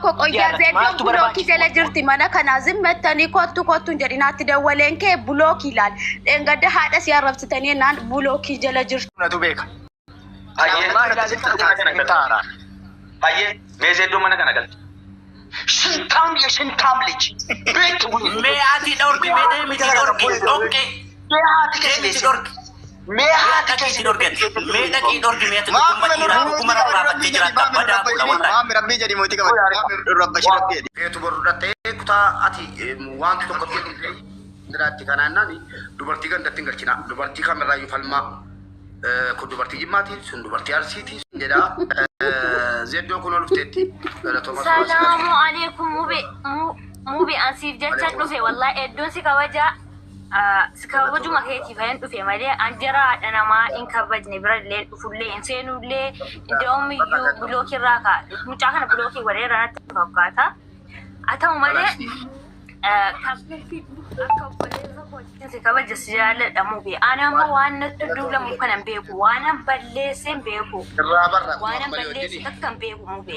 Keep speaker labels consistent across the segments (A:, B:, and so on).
A: Tokko
B: Miidiyaa
A: qoyyaa
B: irratti
A: zeeddoon
B: maaltu
A: bulookii
B: barbaachise?
A: jala jirti mana kanaa zimmattanii kottu kottu hin jedhinaatti dawwaleen kee bulookii ilaal. Dheengadda haadha si arrabsitanii jennaan bulookii jala jirti.
C: Natu beeka.
D: Hayyee
C: Wallaahi laazim
D: mana kana
C: kana
D: galti.
C: taara.
D: Hayyee mee zeeddoo mana kana galti. ሽንታም የሽንታም ልጅ ቤት
E: Mee ati dhorki, mee deemiti dhorki, dhoqqee. Deemiti dhorki. Mee dhaqiitii dhorki. Mee dhaqii dhorki, mee ati dhuguma dhiiraa dhuguma rarraafattee jiraatta badaa kudha wallaahi.
C: Maami rabbii jedhi mootii qaba. Maami rabba shi rabbii jedhi.
F: Feetu boru dhattee kutaa ati wanti tokko jiraatti kanaan nani dubartii gandatti hin galchina. Dubartii kamirraayyuu falmaa. Kun dubartii jimmaati, sun dubartii arsiiti jedha. Zeddoo kun ol dhufteetti. Galatooma suuraa si
G: Salaamu alaikum mube mube an siif jecha dhufe wallahi iddoon si kabaja si kabajuma keetiif hin dhufe malee an jara haadha namaa hin kabajne bira illee dhufullee hin seenullee iddoomiyyuu bulookii irraa kaa mucaa kana bulookii godhee irraa natti fakkaata. Haa ta'u malee akka obboleessa kootti si kabaja si jaalladha mube. Ani ammoo waan natti duulamu kana hin beeku waan an balleesse hin beeku
F: Irraa barra
G: waan an
F: malee
G: balleesse
F: hojjeni.
G: takka hin beeku mube.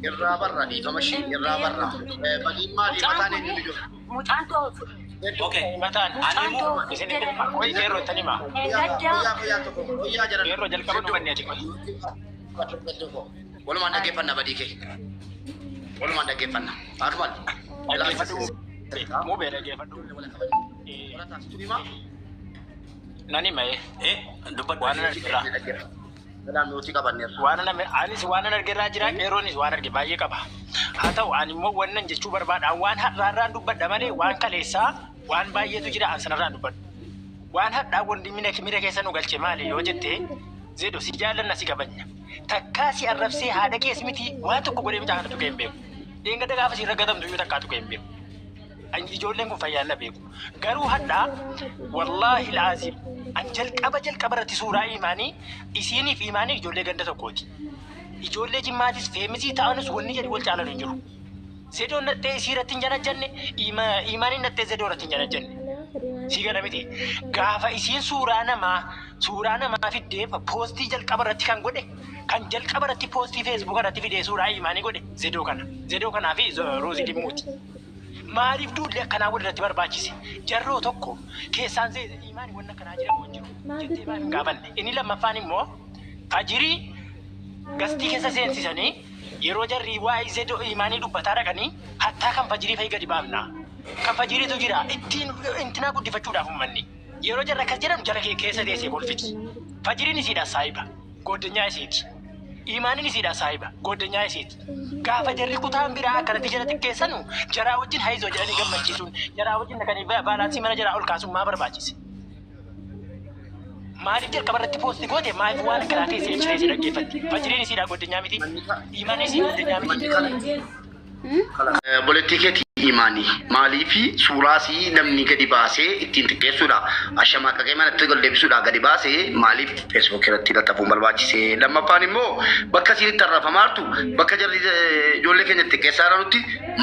F: Irraa barra dhiifama ishii irraa barra. Badiin maali
G: Mucaan
F: mataan
G: kun
F: eenyutu jiru?
G: mucaan too
E: Okay.
B: Mataan
E: Ani
G: mucaan
E: immoo
G: too
B: isin hima. Qoy qeerroo ittan hima.
G: gaddaa
F: Guyyaa guyyaa tokko guyyaa jedhan.
B: Qeerroo jalqaba dhumanne ati qoy.
F: Walumaan dhaggeeffanna badii kee. Walumaan dhaggeeffanna. Akmal.
B: Dhaggeeffadhu. Mubee dhaggeeffadhu. Nan hima ee.
E: Dubbadhu.
B: Waan argirraa.
F: Salaan nuti qabanneerra.
B: Waan ana anis waan an argirraa jira qeerroonis waan arge baay'ee qaba. Haa ta'u ani immoo wannan jechuu barbaada waan har'aarraan dubbadha malee waan kaleessaa waan baay'eetu jira an sanarraan dubbadhu. Waan hadhaa wanti mina mira keessa nu galche maali yoo jette zeedo si jaallanna si kabajna. Takkaa si arrabsee haadha kees miti waan tokko godhee mucaa kana tuqee hin beeku. Deengada gaafa si raggatamtu iyyuu takkaa tuqee hin beeku. Ijoolleen kun fayyaan na beeku. Garuu hadhaa wallaahi laazim an jalqaba jalqaba irratti suuraa imaanii isiiniif imaanii ijoollee ganda tokkooti. Ijoollee jimmaatis feemisii ta'anus wanni jedhi wal caalan hin jiru. Zedoon nattee isii irratti hin janajjanne imaaniin nattee zedoo irratti hin janajjanne. Si gala miti. Gaafa isiin suuraa namaa fiddee poostii jalqaba irratti kan godhe kan jalqaba irratti poostii feesbuuk irratti fidee suuraa imaanii godhe zedoo kana. Zedoo kanaa fi roozii dhimmuuti. Maaliif duulli akkanaa walirratti barbaachise? Jarroo tokko keessaan imaanii wanna akkanaa jedhamu hin jiru. Jettee maal hin gaafanne. Inni lammaffaan immoo fajirii gastii keessa seensisanii yeroo jarri waa'ee zedoo imaanii dubbataa dhaqanii hattaa kan fajirii fa'i gadi baafna. Kan fajiriitu jira ittiin intinaa guddifachuudhaaf uummanni. Yeroo jarri akkas jedhan jara kee keessa teessee kolfiti. Fajiriin isiidha saahiba. Gooddanyaa isiiti. Imaaniin isiidha saahiba. Gooddanyaa isiiti. Gaafa jarri kutaan biraa akkanatti jala xiqqeessanu jaraa wajjin hayizoo jedhanii gammachiisuun jaraa wajjin dhaqanii baalaansii mana jaraa ol kaasuun maa barbaachise? Maaliif jalqaba irratti poosti goote maaliif waan akkanaa teessee achi teessee dhaggeeffatti? Fajiriin isiidha gooddanyaa miti. Imaaniin isii gooddanyaa miti.
F: Obboleettii keetii imaanii maaliifi suuraa sii namni gadi baasee ittiin xiqqeessuudha. Ashamaqaqee manatti gad deebisuudha gadi baasee maaliif feesbuuk irratti laxafuun barbaachise? Lammaffaan immoo bakka isiin itti arrafamaartu bakka jarri ijoollee keenya itti xiqqeessaa jiranutti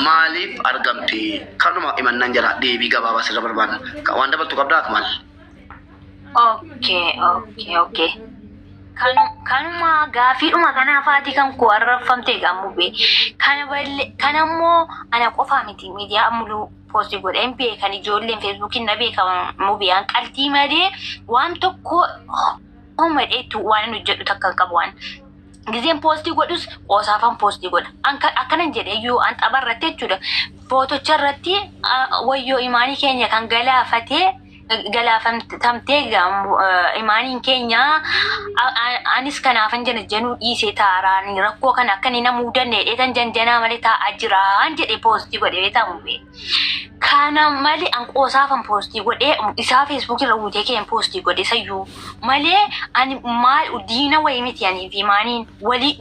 F: maaliif argamte? Kanuma himannaan jala deebii gabaabaa sirra barbaadna. Waan dabaltu qabdaa Akmal?
G: Okay, okay, okay. Kanuma gaafiidhuma kanaafaati kan koo arrabfamte egaa mube. Kana balle kana immoo ana qofaa miti miidiyaa muluu poostii godheen beekan ijoolleen feesbuukiin na beekan mube an qaltii malee waan tokko homadheetu waan inni hojjedhu takka hin qabu waan. Gizeen poostii godhus qoosaafan poostii godha. Akkanan jedhe iyyuu an tapha irratti jechuudha. Footocha irratti wayyoo imaanii keenya kan galaafatee galaafatamtee imaaniin keenya anis kanaafan jana januu dhiisee taaraan rakkoo kana akka inni nama mudanne dheetan janjanaa malee taa'aa jiraan jedhe poostii godhe beektaa mubee. Kana malee an qoosaafan poostii godhee isaa feesbuuk irra guutee keen poostii godhe sayyuu malee ani maal diina wayii miti anii fi imaaniin walii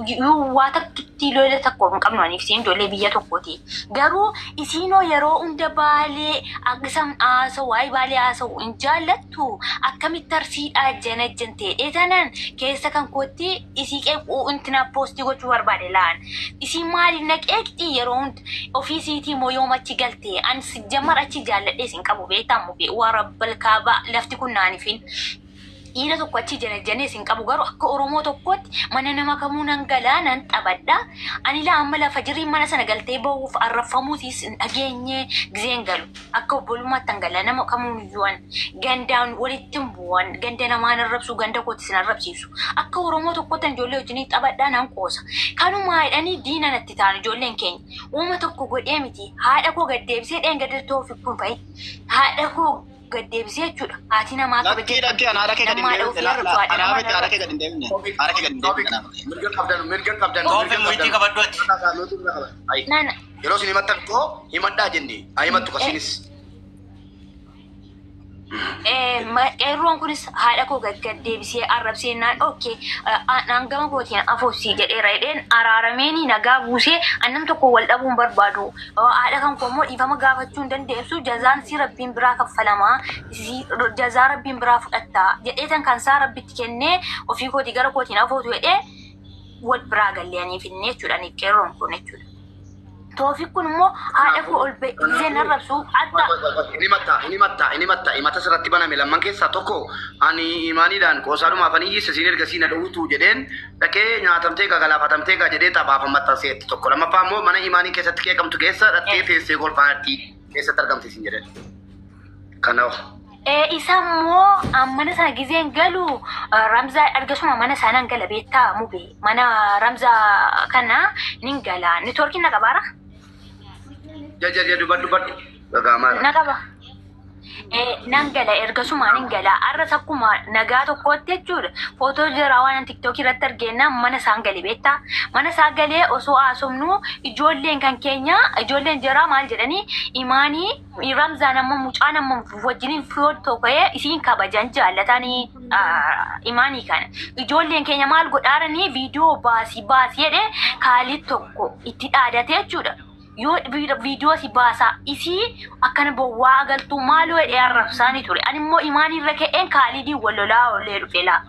G: waa takkitti lola tokko hin qabnu aniif isiin ijoollee biyya tokkooti. Garuu isiinoo yeroo hunda baalee akkasam haasa'u waa'ee baalee haasa'u hin jaallattu akkamitti arsiidhaa jana jantee dheetanan keessa kan kootti isii qeequu intina poostii gochuu barbaade laan. Isiin maaliif na qeeqxii yeroo hunda ofii isiitii moo yoom achi galte an jammar achi jaalladhee isin qabu beektaa mubee waa rabbal kaabaa lafti kun naanifin. Dhiira tokko achi janajjanees hin qabu, garuu akka Oromoo tokkootti mana nama kamuu nan galaa, nan taphadha. Ani laa amma lafa jirriin mana sana galtee bahuuf arraffamuutis hin dhageenye. Gizeen galu akka obbolummaatti an gala, nama kamuun iyyuu an gandaan walitti hin bu'an, ganda namaan arrabsu, ganda kootis hin arrabsiisu. Akka Oromoo tokkootti an ijoollee wajjin taphadhaa, nan qoosa. Kanumaa jedhanii diina natti ta'an ijoolleen keenya. Uuma tokko godhee miti, haadha koo gad deebisee dheengadda Toofiq kun fa'i haadha koo gad deebisee jechuudha. Haati namaa
C: Lakkii lakkii, ana haadha kee gadi hin
G: Namaa
C: deebifne.
G: ofii arrabsu, haadha
C: Anaa
G: namaa
C: miti, haadha kee gadi hin deebifne. Haadha kee gadi hin deebifne anaa miti.
F: Mirga qabdan, mirga qabdan.
E: Toofiq, muytii qabadhu ati.
G: Nana.
F: Yeroo isin himattan koo himadhaa jenne haa himattu kasiinis.
G: Qeerroon kunis haadha koo gad gad deebisee arrabsee naan, okay, naan gama kootiin afoosii jedheera jedheen araarameenii nagaa buusee. Annam tokko wal dhabuu hin barbaadu. Haadha kan koo immoo dhiifama gaafachuu hin dandeessu, jazaan si rabbiin biraa kaffalamaa, jazaa rabbiin biraa fudhatta jedhee tan kan isaa rabbitti kennee ofii kootii gara kootiin afootu jedhee wal biraa galleanii finne jechuudha qeerroon kun jechuudha. Toofiq kun immoo haadha koo ol ba'ee arrabsu adda.
F: Inni matta, inni matta, inni matta, himata sirratti baname lamman keessaa tokko ani imaaniidhaan qoosaadhumaaf ani hiyyisse siin erga siin dhowwitu jedheen dhaqee nyaatamtee gaa galaafatamtee gaa jedhee taphaaf maxxanseetti tokko. Lammaffaa immoo mana imaanii keessatti qeeqamtu keessa dhattee teessee golfaatti keessatti argamte siin jedheen. Kanaaf.
G: Isa immoo mana sana gizeen galu Ramzaa argasuma mana sanaan gala, beektaa mube, mana Ramzaa kana nin gala. Networkiin na qabaara?
F: Jaja, dubbadhu, dubbadhu. Dhaga'amaa.
G: Na qaba. Nan gala, ergasuma nin gala. Arras akkuma nagaa tokkootti jechuudha. Footoo jaraa waan TikTokii irratti argeenna mana isaan gale, beektaa. Mana isaa galee osoo haasofnu ijoolleen kan keenya, ijoolleen jaraa maal jedhanii, imaanii Ramzaan amma mucaan amma wajjiniin footoo ka'ee isiin kabajan jaallatanii imaanii kana. Ijoolleen keenya maal godhaaranii, viidiyoo baasii baasii jedhee kaalii tokko itti dhaadate jechuudha. Yoo viidiyoo si baasaa isii akkana bowwaa galtuu maaloo jedhee arrabsaanii ture. Ani immoo imaanii irra ka'een kaalidii wal lolaa olee dhufe laa.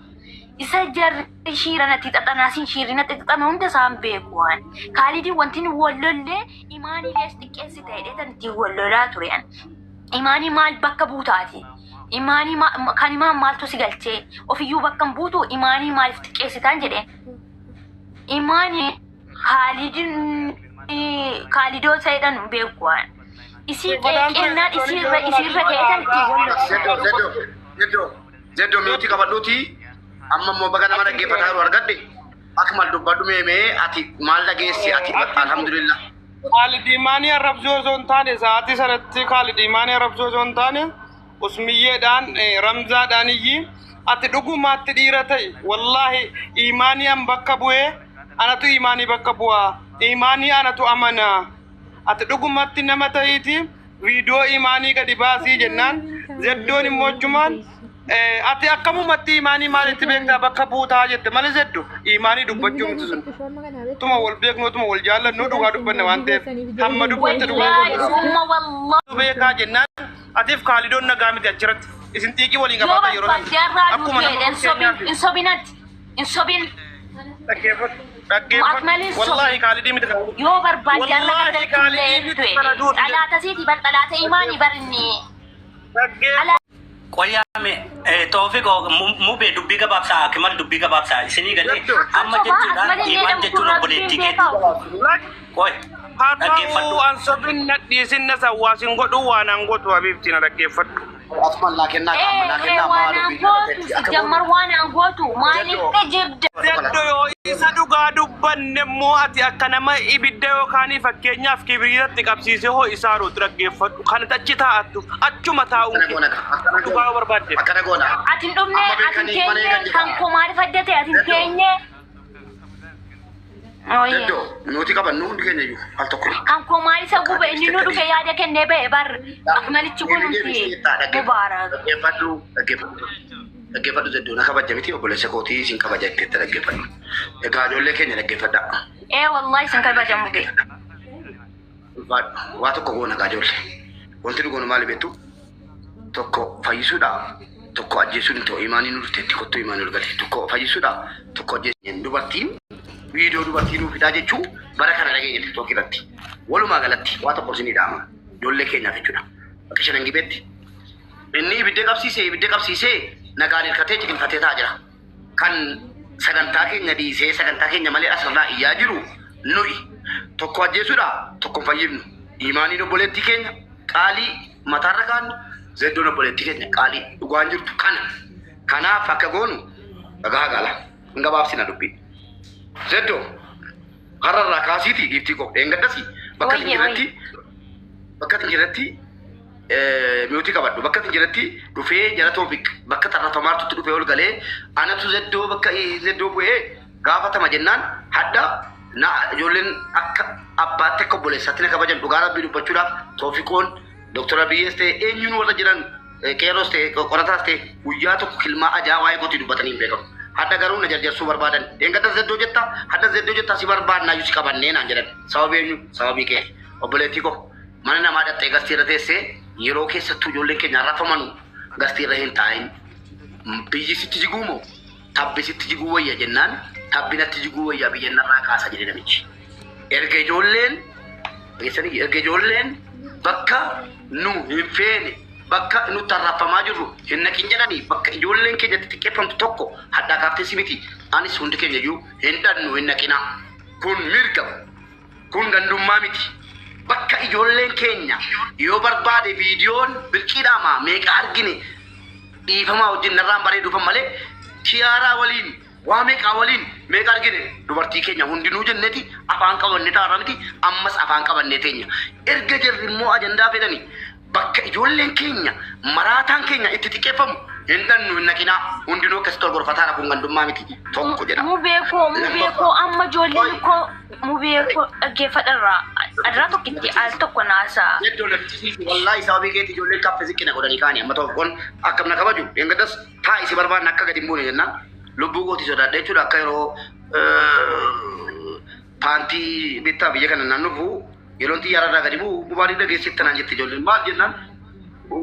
G: Isa jarri shiira natti xaxanaasiin shiirri natti xaxame hunda isaan beeku waan. Kaalidii wanti nu wal lollee imaanii lees xiqqeessi ta'e dheetan ittiin wal lolaa ture ani. Imaanii maal bakka buutaati? Imaanii kan imaan maaltu si galchee? Ofiyyuu bakka hin buutu, imaanii maaliif xiqqeessitaan jedheen. Imaanii kaalidiin kaalidoo ta'edhaan beeku waan. Isii qeeqennaan isiirra ka'eetan ittiin wal lolu.
F: Zeddoo, Zeddoo, Zeddoo, Zeddoo, mute qabadhuuti amma immoo baga nama dhaggeeffataa jiru argadhe. Akmal, dubbadhu meemee, ati maal dhageesse ati? Alhamdulillah.
H: Kaalid imaanii arrabsuu osoo hin taane, sa'aatii sanatti Kaalid imaanii arrabsuu osoo hin taane, usmiyyeedhaan ramzaadhaan iyyi ati dhugumaatti dhiira ta'e, wallaahi imaanii an bakka bu'ee anatu imaanii bakka bu'aa, imaanii anatu amanaa, ati dhugumatti nama ta'iiti viidiyoo imaanii gadi baasii jennaan, Zeddoon immoo achumaan ati akkamumatti imaanii maalitti beektaa bakka buutaa jette malee, Zeddo imaanii dubbachuu miti sun. Tuma wal beeknu, tuma wal jaallannu, dhugaa dubbanne waan ta'eef hamma dubbatte dhugaa
G: Wallaahi summa wallahi.
H: beekaa jennaan, atiif kaalidoon nagaa miti achirratti isin xiiqii waliin
G: Yoo
H: qabaatan yeroo
G: barbaadde har'aa
H: akkuma
G: duutee
H: nama
G: hin sobin, hin sobinatti, hin sobin.
H: Dhaggeeffadhu, dhaggeeffadhu.
G: Akmalin sobi.
H: Wallaahi kaalidii miti.
G: Yoo barbaadde har'a
H: Wallaahi kaalidii miti kana duuti.
G: Xalaata siiti bar, xalaata imaanii bar inni.
H: Dhaggeeffadhu.
E: Qoyyaame Toofiq mubee, dubbii gabaabsaa, Akimal, dubbii gabaabsaa isinii galee amma
G: Sobaa
E: jechuudhaan
G: akmalin
E: imaan
G: jedhamu
E: jechuun
G: kun
E: obboleettii
G: rabbiin
E: keeti.
G: beekaa.
E: Qoy
H: Haa ta'u,
E: dhaggeeffadhu.
H: an sobin nadhiisin, na sawwaasin godhu waan an godhu, habiibtii, na dhaggeeffadhu.
F: Akmal, naa kennaa qaama naa kennaa
G: Waan
F: maal
G: an gootu jammar, waan an gootu maaliif kijibda?
H: Zeddo, yoo isa dhugaa dubbanne immoo ati akka nama ibidda yookaan fakkeenyaaf kibiriitatti qabsiisee hoo isaa ruutu, dhaggeeffadhu. Kan achi taa'attu achuma taa'uun
F: Akkana goona, akkana
H: dhugaa yoo
F: goona.
H: barbaadde.
F: Akkana goona.
G: Ati hin dhufne,
F: Amma
G: ati hin
F: beekanii mana
G: teenye,
F: eegan
G: kan
F: jira.
G: koo maaliif adda ta'e, ati hin teenye. Ooyee.
F: Zeddoo, nuti qabannu hundi keenya iyyuu al tokko.
G: Kan koo maal isa gube, inni nu dhufe yaada kennee ba'e bar, akmalichi kun hundi mubaarak.
F: Dhaggeeffadhu, dhaggeeffadhu. Dhaggeeffadhu Zeddoo, na kabaja miti, obboleessa kootii isin kabaja jetteetta, dhaggeeffadhu. Egaa ijoollee keenya, dhaggeeffadhaa.
G: Ee wallahi isin kabajamu be.
F: Ulfaadhu. Waa tokko goona gaa ijoollee. Wanti nu goonu maali beektu? Tokko fayyisuudha. Tokko ajjeesuun hin ta'u. Imaanii nu dhufteetti kottuu, imaanii ol gali. Tokko fayyisuudha. Tokko ajjeesuun. Dubartiin viidiyoo dubartii nuu fidaa jechuu bara kana dhageenya TikTok irratti. Walumaa galatti waa tokko isinii dhaama. Ijoollee keenyaaf jechuudha. Bakka shanan gibeetti. Inni ibidda qabsiisee ibidda qabsiisee Nagaan hirkatee ciqilfatee taa'aa jira. Kan sagantaa keenya dhiisee sagantaa keenya malee asirraa iyyaa jiru nuyi. Tokko ajjeesuudha tokko hin fayyifnu. Imaaniin obboleettii keenya qaalii mataarra kaannu Zeddoon obboleettii keenya qaalii dhugaan jirtu kana. Kanaaf akka goonu dhagaa gala. Hin gabaabsina dubbii. Zeddoo har'arraa kaasiiti giiftii koo dheengaddasi bakka isin
G: Wayye
F: jirretti
G: wayye.
F: bakka isin jirretti mute qabadhu bakka isin jirretti dhufee jara Toofik bakka tarrafamaartutti dhufee ol galee anatu Zeddoo bakka Zeddoo bu'ee gaafatama jennaan hadda na ijoolleen akka abbaatti akka obboleessaatti na kabajan dhugaa rabbii dubbachuudhaaf Toofiqoon Dooktar Abiyyees ta'e eenyuun warra jiran qeerroos ta'e qorataas ta'e guyyaa tokko kilmaa ajaa waa'ee kootii dubbatanii hin beekamu. Hadda garuu na jarjarsuu barbaadan. Dheengadda Zeddoo jetta hadda Zeddoo jetta si barbaannaayyuu si qabannee naan jedhan. Sababii eenyu? Sababii kee. Obboleettii koo mana namaa dhattee gastii irra teessee yeroo keessattuu ijoolleen keenya rafamanu gastii irra hin taa'in. Biyyi sitti jiguu moo tabbi sitti jiguu wayya jennaan tabbi natti jiguu wayya biyya narraa kaasa jedhe namichi. Erga ijoolleen dhageessanii erga ijoolleen bakka nu hin feene bakka nutti arraafamaa jirru hin naqin jedhanii bakka ijoolleen keenya xixiqqeeffamtu tokko hadhaa kaaftee si miti anis hundi keenya iyyuu hin dhannu hin naqinaa. Kun mirga kun gandummaa miti. Bakka ijoolleen keenya yoo barbaade viidiyoon birqiidhaamaa meeqa argine dhiifamaa wajjin narraan bareeduufan malee tiyaaraa waliin waa meeqaa waliin meeqa argine dubartii keenya hundinuu jenneeti afaan qabannee taa'arra miti ammas afaan qabannee teenya. Erga jarri immoo ajandaa fedhani bakka ijoolleen keenya maraataan keenya itti xiqqeeffamu hin dhannu hin naqinaa hundinuu akkasitti ol gorfataara kun gandummaa miti tokko jedha.
G: Mubee koo mubee
F: Lammaffaa
G: koo amma ijoolleen
F: Oi.
G: koo mubee koo dhaggeeffadharraa irraa tokkitti al tokko naasaa.
F: Iddoo lafti wallahi sababii keetii ijoolleen kaffe siqqina godhanii kaani amma tokko kun akkam na kabaju dheengaddas taa'i si barbaanna akka gadi hin buune jennaan lubbuu kootii sodaadha jechuudha akka yeroo paantii bittaa biyya kana naan dhufu yeroon xiyyaara irraa gadi bu'u mubaarii dhageessitti naan jette ijoolleen maal jennaan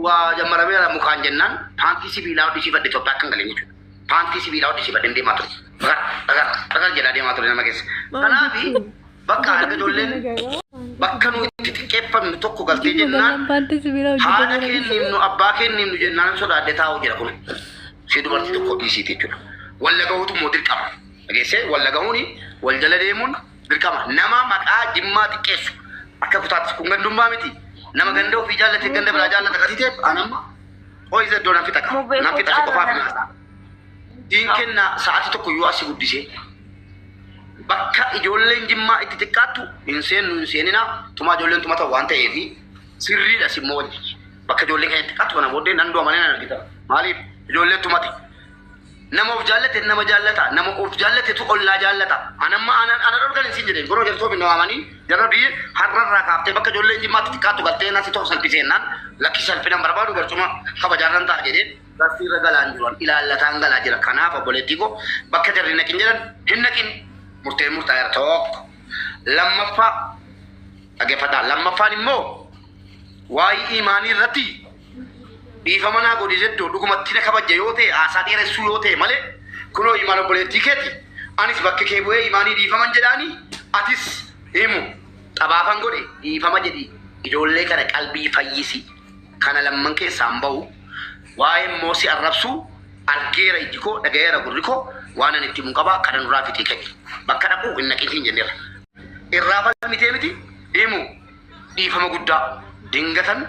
F: waa jammarameera mukaan jennaan paantii sibiilaa hodhisiifadhe Itoophiyaa akka hin galeen jechuudha. Paantii sibiilaa hodhisiifadhe deemaa ture. Dhagar dhagar dhagar jedhaa deemaa ture nama keessa. Kanaafi bakka harka ijoolleen bakka nu itti xiqqeeffamnu tokko galtee jennaan haadha kennimnu abbaa kennimnu jennaan sodaadhe taa'u jira kun. Si dubartii tokko dhiisiiti jechuudha. Walla gahuutu immoo dirqama. Dhageessee walla gahuuni wal jala deemuun dirqama. Nama maqaa Jimmaa xiqqeessu akka kutaatti kun gandummaa miti. Nama ganda ofii jaallate ganda biraa jaallata gatii ta'eef anamma ho'i iddoo nan fixa qaba.
G: Mubee
F: Nan
G: koo
F: fixa si qofaaf
G: caala.
F: naasa. Diin kennaa sa'aatii tokko yoo asii guddisee bakka ijoolleen Jimmaa itti xiqqaattu hin seennu hin seeninaa tumaa ijoolleen tumata waan ta'eef sirriidha simmoo wajji. Bakka ijoolleen keenya xiqqaattu kana booddee nan du'a malee nan argita. Maaliif ijoolleen tumate. Nama of jaallate nama jaallata nama of jaallatetu ollaa jaallata. Anamma ana ana dhorgan hin siin jedheen goroo jartoo binna waamanii jarra biyye har'arraa kaaftee bakka ijoolleen Jimmaatti xiqqaattu galtee nasi tokko salphiseennan lakki salphina hin barbaadu barcuma kabajaarran ta'a jedheen barsiirra galaan jiran ilaallataan galaa jira. Kanaaf obboleettii koo bakka jarri naqin jedhan hin naqin murteen murtaa'eera tokko. Lammaffaa dhaggeeffadhaa. Lammaffaan immoo waa'ee imaanii irratti dhiifama naa godhi jettoo dhugumatti na kabajja yoo ta'e haasaa dheeressuu yoo ta'e malee kunoo imaan obboleettii keeti anis bakka kee bu'ee imaanii dhiifaman jedhaanii atis himu xabaafan godhe dhiifama jedhi ijoollee kana qalbii fayyisi kana lamman keessaan bahu waa'ee immoo si arrabsuu argeera ijji koo dhagayeera gurri koo waan ani itti himu qaba kana nurraa fixii ka'e bakka dhaqu hin naqin siin jenneerra. Irraa falmitee miti himu dhiifama guddaa dingatan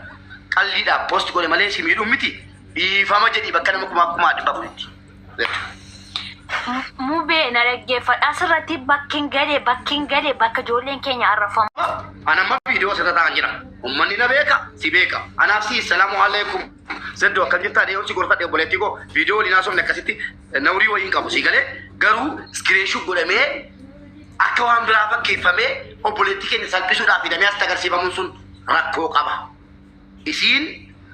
F: qalliidhaaf post godhe malee si miidhuun miti dhiifama jedhi bakka nama kumaa kumaa dhibba afuritti.
G: Mubee na dhaggeeffadha. Asirratti bakki hin galee bakki hin galee bakka ijoolleen keenya arrafamu.
F: Anamma viidiyoo asirra taa'an jira. Uummanni na beeka si beeka. Anaaf si salaamu alaikum. Zeddoo akkam jirtaa dhiyoo si gorfadhe obboleettii koo viidiyoo waliin haasofne akkasitti nawrii wayii hin qabu si galee garuu screenshot godhamee akka waan biraa fakkeeffamee obboleettii keenya salphisuudhaaf hidhamee asitti agarsiifamuun sun rakkoo qaba. Isiin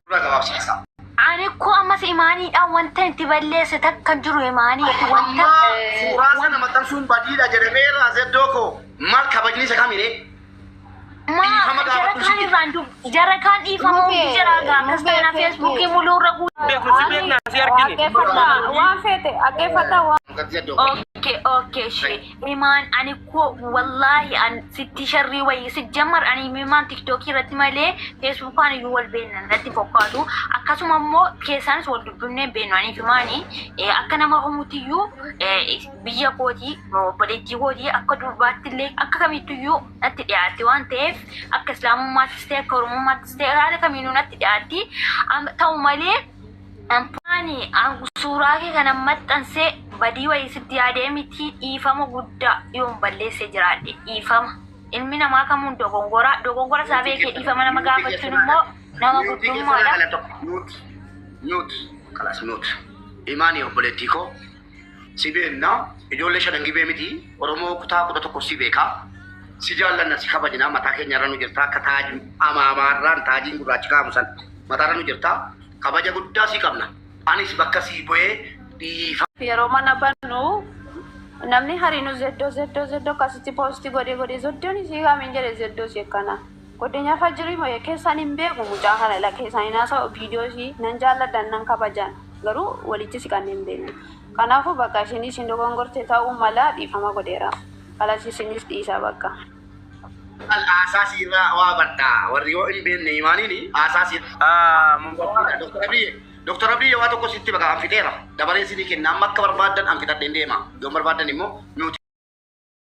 F: dura gabaabsiisa.
G: Ani koo ammas imaaniidhaan wanta itti balleesse takka hin jiru imaanii wanta
F: Amma suuraa sana maxxansuun badiidha jedhameera Zeddoo koo maal kabajni isa kamire?
G: maa
F: Dhiifama
G: jara
F: gaafadhu
G: kaan
F: si
G: irraan jara kaan dhiifama hundi
A: Mubee
G: jara gaa akkas
A: mubee
G: ta'ina
A: feeti.
G: feesbuukii muluu irra guutuu.
H: Beeknu si beekna si argine.
A: Dhaggeeffadhaa waan feete dhaggeeffadhaa waan.
F: Zeddoo.
G: Okay, okay, shi. Imaan ani ko wallahi an sitti sharrii wayii si jammar ani imaan tiktookii irratti malee feesbuukaan iyyuu wal beekna natti fakkaatu. Akkasuma immoo keessaanis wal dubbifnee hin beeknu aniif imaani akka nama kamutiyyuu biyya kootii, obboleettii kootii, akka durbaatti illee akka kamittiyyuu natti dhiyaatti waan ta'eef, akka islaamummaattis ta'e, akka oromummaattis ta'e, haala kamiinuu natti dhiyaatti. Ta'u malee ani suuraa kee kana maxxansee badii wayii sitti yaadee miti. Dhiifama guddaa yoon balleessee jiraadhe dhiifama. Ilmi namaa kamuun dogongora dogongora isaa beekee dhiifama nama gaafachuun immoo nama guddummaadha.
F: Mute, mute, kalas mute. Imaanii obboleettii koo si beekna, ijoollee shanan gibee miti, Oromoo kutaa 11 si beekaa. Si jaallanna, si kabajna, mataa keenya irra nu jirta, akka taajii amaamaarraan taajiin gurraachi kaamu san mataarra nu jirta, kabaja guddaa si qabna. Anis bakka si bu'ee dhiifa.
A: Yeroo mana bannu namni hariinu zeddoo zeddoo zeddoo akkasitti post godhee godhee zeddoon isii kamiin jedhe, zeddoo isii akkana. Godinyaa fajjirii moo keessaan hin beeku, mucaa kana ila keessaan hin haasa'u, viidiyoo isii nan jaalladhan, nan kabajan, garuu walitti siqannee hin beeknu. Kanaafuu bakka isheen isin dogongorte ta'uu mala, dhiifama godheera. Kalas isinis dhiisaa bakka.
F: Haasaa siirraa waa bartaa, warri yoo hin beekne imaaniin haasaa siirraa. Doktor Abiy, Doktor Abiy, waa tokko sitti bakka an fixeera. Dabaree isinii kenna, amma akka barbaaddan an fixadheen deema. Yoo barbaaddan immoo nuti.